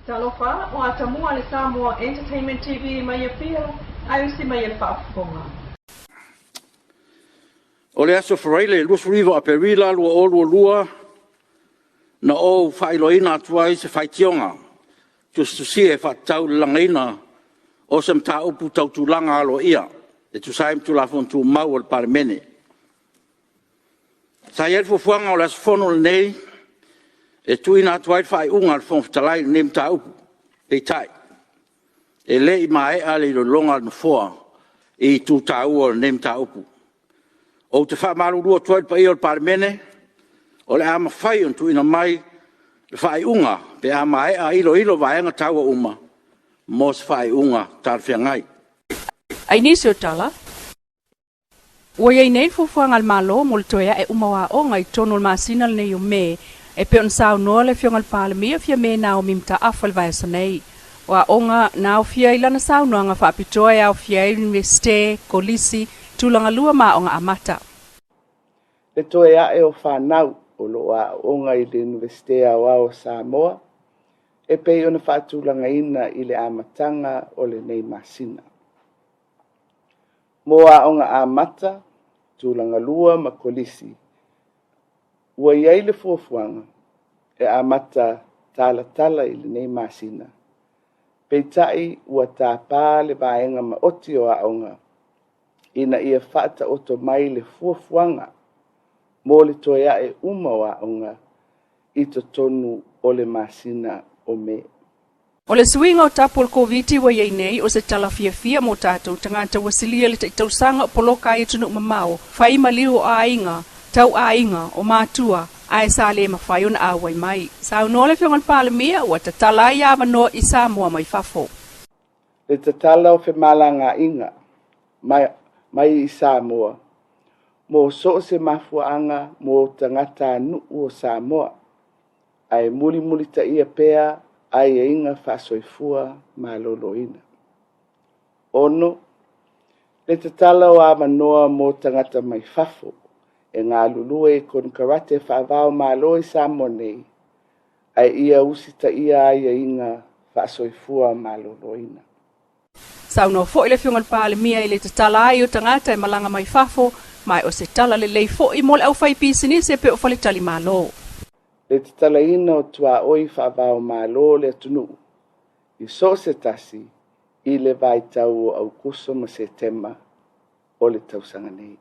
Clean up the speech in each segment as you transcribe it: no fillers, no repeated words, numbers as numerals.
Talofa, o atamua le Samoa Entertainment TV mai Apia, ae usi mai e le faafofoga. O le aso Faraile 29 o Aperila 2022, na ou faailoaina atu ai se faitioga tusitusia e faatatau i le lagaina o se mataupu tau tulaga aloaia e tusa ai ma Tulafono Tumau a le Palemene. Sa i ai le fuafuaga o le aso Fono lenei e tuuina atu ai le faaiuga a le Fofoga Fetalai i lenei mataupu, peitai, e le i maea le iloiloga a le Nofoa i itu taua o lenei mataupu. Ou te faamalulu atu ai i le paia o le Palemene, o le a mafai ona tuuina mai le faaiuga pe a maea iloilo vaega taua uma mo se faaiuga talafeagai. Ai nisi o tala, ua i ai nei le fuafuaga a le Malo mo le toe ae uma o aoga i totonu o le masina lenei o Me, e pei ona saunoa le Afioga i le Palemia Fiame Naomi Mataafa i le vaiaso nei. O aoga na aofia i lana saunoaga faapitoa e aofia ai Iunivesite, Kolisi, Tulagalua ma Aoga Amata. Le toe ae o fanau o lo o aooga i le Iunivesite Aoao o Samoa e pei ona faatulagaina i le amataga o lenei masina. Mo aoga amata, tulaga lua ma kolisi, ua i ai le fuafuaga e amata talatala i lenei masina, peitai ua tapa le vaega maoti o aoga ina ia faataoto mai le fuafuaga mo le toe ae uma o aoga i totonu o le masina o Me. O le suiga o tapu o le Koviti ua i ai nei, o se tala fiafia mo tatou tagata ua silia le tai tausaga o poloka ai atunuu mamao, fai maliu o aiga, tau aiga, o matua, ae sa le mafai ona auai mai. Saunoa le Afioga i le Palemia ua tatala ai avanoa i Samoa mai fafo. Le tatala o femalagaaiga mai i Samoa mo so o se mafuaaga mo tagatanuu o Samoa ae mulimulitaia pea aiaiga faasoifua maloloina. 6. Le tatala o avanoa mo tagata mai fafo e galulue i konekarate faava-o-Malo i Samoa nei, ae ia usitaia aiaiga faasoifua maloloina. Saunoa foi le Afioga i le Palemia i le tatala ai o tagata e malaga mai fafo, ma o se tala lelei foi mo le aufaipisinisi e pei o faletalimalo. Le tatalaina o tuaoi faava-o-Malo o le atunuu i so o se tasi i le vaitau o Aokuso ma Setema o le tausaga nei.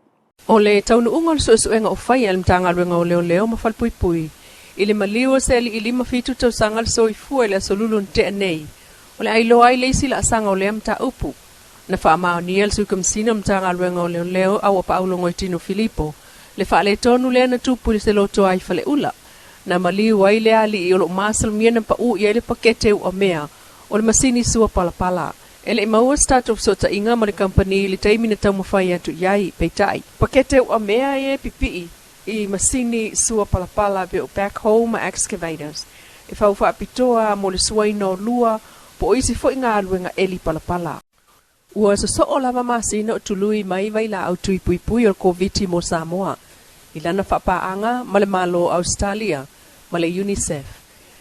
O le taunuuga o le suesuega o faia e le Matagaluega o Leoleo ma Falepuipui i le maliu o se alii 57 tausaga le soifua i le Aso Lulu na tea nei, o le a iloa ai le isi laasaga o lea mataupu. Na faamaonia e le Sui Kamasina o le Matagaluega o Leoleo Auapaau Logoitino Filipo le faaletonu lea na tupu i se lotoa i Faleula. Na maliu ai le alii o lo o masalomia na pau i ai le pakete uamea o le masini sua palapala. E le i maua se tatou fesootaiga ma le kamupani i le taimi na taumafai atu i ai, peitai, pakete uamea e pipii i masini sua palapala pei o backhoe ma excavators e fau faapitoa mo le suaina o lua po o isi foi galuega eli palapala. Ua sosoo lava masina o tului mai vailaau tui puipui o le Koviti mo Samoa i lana faapaaga ma le Malo o Ausetalia ma le UNICEF.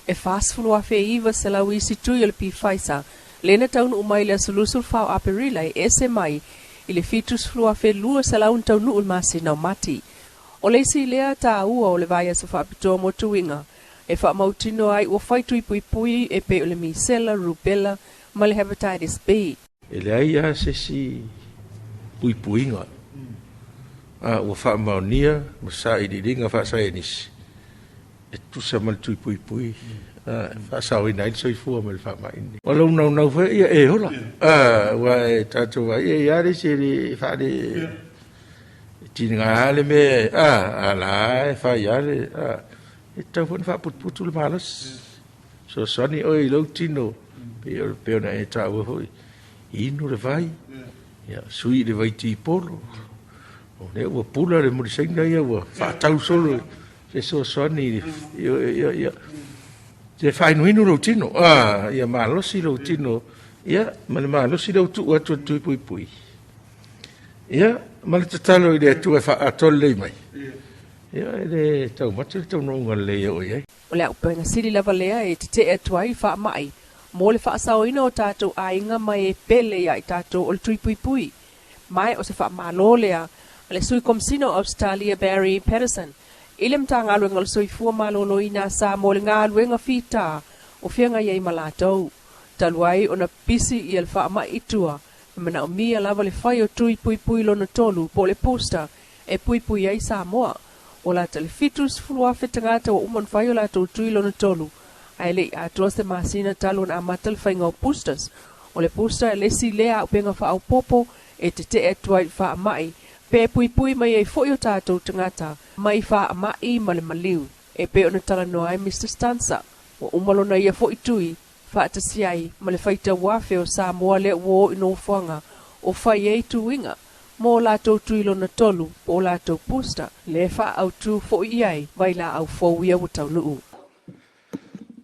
E 40,900 isi tui o le Pfizer lea na taunuu mai i le aso 24 o Aperila e ese mai i le 70,200 na taunuu i le masina o Mati. O le isi lea taua o le vaiaso faapitoa mo tuiga e faamautinoa ai ua fai tui puipui e pei o le misela, rubella ma le hepatitis B. E leai lava se isi puipuiga a ua faamaonia ma sailiiliga faasaienisi e tusa ma le tui puipui e faasaoina ai le soifua ma le faamai lenei. O lou naunau foi ia e ola, aua e tatou vaai e i ai lava le isi e le faale e tiga lava le mea a la e fai lava le e tatau foi ona faaputuputu le malosi. Fesoasoani oe i lou tino pei ona e taua foi, inu le vai, ia, sui i le vai tipolo. O lea ua pula le mulisaina ia ua faatau solo fesoasoani i ia, ia, ia faainuinu lou tino, ia malosi lou tino, ia, ma le malosi lea ua tuu atu e le tui puipui. Ia, ma le tatalo i le Atua e faaatoa lelei mai. Ia, e le taumate le taunuuga lelei e oo i ai. O le auupega sili lava lea e tetee atu ai i faamai. mo le faasaoina o tatou aiga ma e pele ia i tatou o le tui puipui. Ma o se faamalo lea a le Sui Komesina o Ausetalia Barry Patterson i le Matagaluega o le Soifua Maloloina a Samoa i le galuega fita o feagai ai ma latou. Talu ai ona pisi ia le faamai i tua, e manaomia lava le fai o tui puipui lona tolu po o le booster e puipui ai Samoa. Ua lata i le 70,000 tagata ua uma ona fai o latou tui lona tolu, ae le i atoa se masina talu ona amata le faiga o boosters. O le booster le isi lea auupega faaopoopo e tetee atu ai i le faamai, pe puipui mai ai foi o tatou tagata mai faamai ma le maliu, e pei ona talanoa ai Mr Stanza. Ua uma lona ia foi tui faatasi ai ma le faitau afe o Samoa lea ua o i nofoaga o fai ai tuiga mo latou tui lona tolu po o latou booster, lea faaautu foi i ai vailaau fou ia ua taunuu.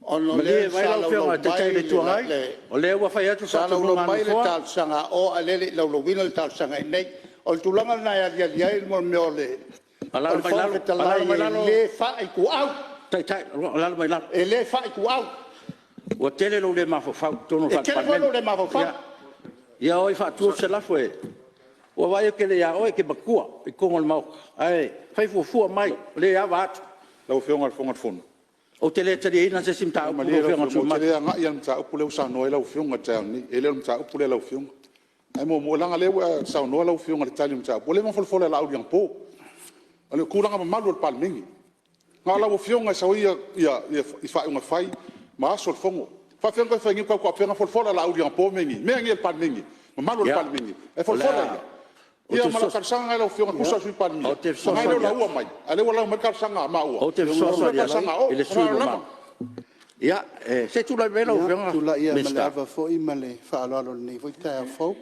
Ona o Malie lea mai sa lau Afioga laulau i le Taitai o le mai Itu Agai, le, o lea ua fai atu le sa laulau faatonuga a le mai le Nofoa. talosaga a o, ae o lea e le i laulauina le talosaga i inei. O le tulaga lena e aliali ai le mea o le Alaala mai Fofoga lalo, Fetalai alaala mai e lalo, le faaituau, Taitai, alaala mai lalo. e le faaituau. Ua tele lou le mafaufau i totonu o le E tele foi Palemene. lou le mafaufau. Ia o e faatu se lafo e... Ua vaai atu lelei ia oe e te matua i totonu o le Maota, ae fai fuafua mai, o lea e ava atu. Lau Afioga i le Fofoga Fetalai, Ou te le taliaina se isi mataupu lau malie Afioga lau i le sui Afioga, ou te usufono mamalu. le agai lava i le mataupu lea ua saunoa ai lau Afioga i le taeao nei. E le o le mataupu lea a lau Afioga. Ae muamua, leaga o lea ua e saunoa lau Afioga i le tali o le mataupu, ua leva ona folafola e Laauli anapo. O le tulaga mamalu o le Palemene, na o lau Afioga e sau ai faaiuga fai ma aso o le Fono. E faapefea ona toe fai nei? Ua faapefea ona folafola e Laauli anapo mea nei? Mea nei o le Palemene, mamalu o le Ia, Palemene, e o le folafola a... ia? Ou te Ia ma lau talosaga lena i lau Afioga e tusa o le Sui Palemia, Ou te leaga e le o fesoasoani atu. laua mai, a o lea ua lau mai le talosaga a maua, Ou te e fesoasoani le talosaga a atu o. i le Ma le sui faaaloalo usufono lava. mamalu. Ia, se i tulai mai lau Ia, Afioga e tulai i le lava ma le Minisita. ava foi ma le faaaloalo i lenei foi taeao fou.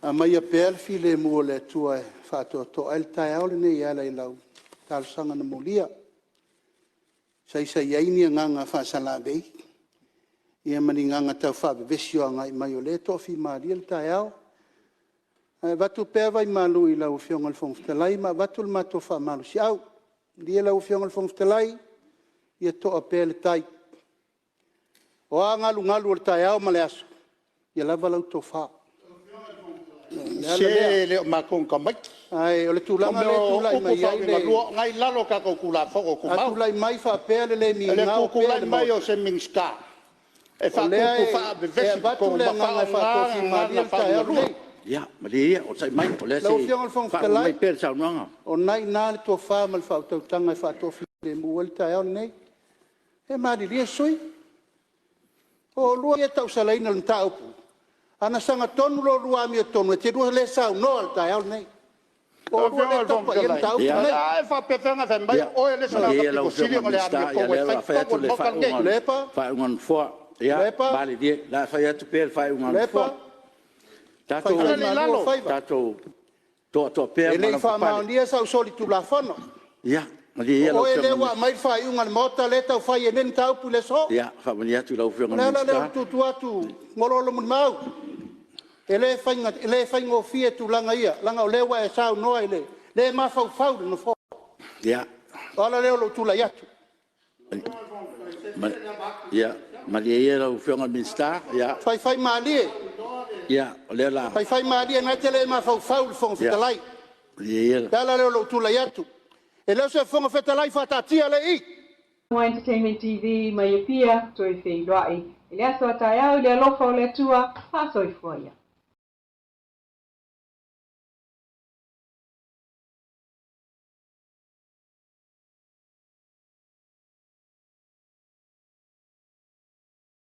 Aumaia pea le filemu o le Atua e faatoatoa ai le taeao lenei e ala i lau talosaga na molia, saisai ai ni agaga faasalavei ma ni agaga taufaavevesi o agai mai o lea e toafimalie le taeao. Ae avatu pea vai malu i lau Afioga i le Fofoga Fetalai ma avatu le matou faamalosiau. Malie lau Afioga i le Fofoga Fetalai, ia toa pea le tai. O a galugalu o le taeao ma le aso, ia lava lau tofa. O le ala Se lea. e le o matou ni tamaiti. Ae o le O tulaga mea lea e o tulai upu mai ai le... faauigalua, o lena e i lalo o tatou Tulafono A Tumau. tulai mai faapea le le O le migao pea i tutulai le mai o Maota, se Minisita e o lea faatupu e faavevesi i avatu totonu le ma agaga e faaaoga faatoafimalie gagana le taeao faauigalua. lenei. Ia, malie ia, onosai mai, o lea se Lau i Afioga i le Fofoga faauma mai Fetalai, pea le saunoaga. o lena e i ina le tofa ma le faautautaga e faatoafilemu ai le taeao lenei. Ia malilie sui usufono, o oulua ia e tausalaina i le mataupu, a na sagatonu la oulua amiotonu, e te lua le saunoa i le taeao lenei. O Lau oulua Afioga lea i e le taupa Fofoga i ai le Fetalai, mataupu Ia, lenei. a e faapefea ona e fai mai ia, o oe le isi tagata malie ia lau aupito sili Afioga i le ona le Minisita, ia o amiotonu e lea o fai le a fai totonu atu o le le Maota lenei. faaiuga Tuilaepa, a le Nofoa. Ia, Tuilaepa, malilie, o le a fai atu pea le faaiuga a le Tuilaepa, Nofoa. Tatou Ala i faifaimalu lalo! ou faiva. tatou toatoa pea E ma le i lavapapale. faamaonia sau solitulafono. Ia, malie ia O lau oe Afioga lea i le ua Minisita. aumai le faaiuga a le Maota lea e tau fai ai nei le mataupu i le aso. Ia, faamalie atu i lau O Afioga i le le ala lea o Minisita. le tuutu atu Oloolomulimau, e le faigofie tulaga ia, leaga o lea ua e saunoa i le le mafaufau i le Nofoa. Ia, O le ala lea o lou tulai atu. ia, malie ia lau Afioga i le Minisita. Ia, Faifaimalie, o lea o le a... faifaimalie o lena e te le mafaufau i le Fofoga Ia, Fetalai. malie ia. O le ala lea o lou tulai atu. E le o se Fofoga Fetalai faataatia lea e i i. Entertainment TV mai Apia, toe feiloai i le aso a taeao i le alofa o le Atua, faasoifua ia.